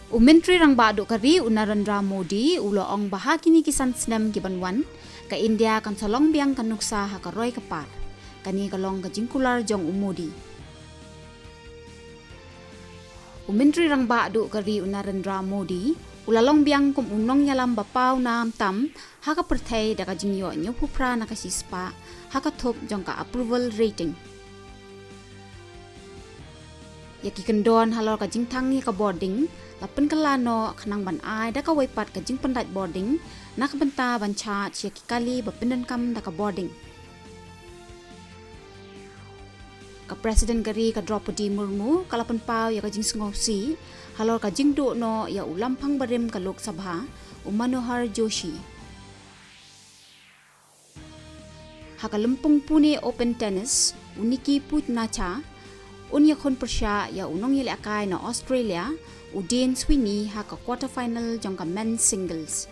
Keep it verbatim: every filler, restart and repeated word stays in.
U Myntri Rangbah Duh ka ri u Narendra Modi u la ong ba ha kine ki san snem ki ban wan, ka India kan sa long biang ka nuksa ha ka roi ka par. Kane ka long ka jingkular jong u Modi. U Myntri Rangbah Duh ka ri u Narendra Modi u la long biang kum u nongïalam ba paw nam tam ha ka pyrthei da ka jingïoh hynñiewphew phra na ka shispah ha ka thup jong ka approval rating. Ïa ki kyndon halor ka jingthang ïa ka bording la pynkylla noh khnang ban ai da kawei pat ka jingpyndait bording na ka bynta ban charge ïa ki kali ba pyndonkam da ka bording. Ka President ka ri ka Droupadi Murmu ka la pynpaw ïa ka jingsngewsih halor ka jingduh noh ïa u lamphang barim ka Lok Sabha, u Manohar Joshi. Ha ka lympung Pune Open Tennis, u Nikki Puignacha un ïakhun pyrshah ïa u nongïalehkai na Australia, u Dane Sweeney ha ka quarter final jong ka men's singles.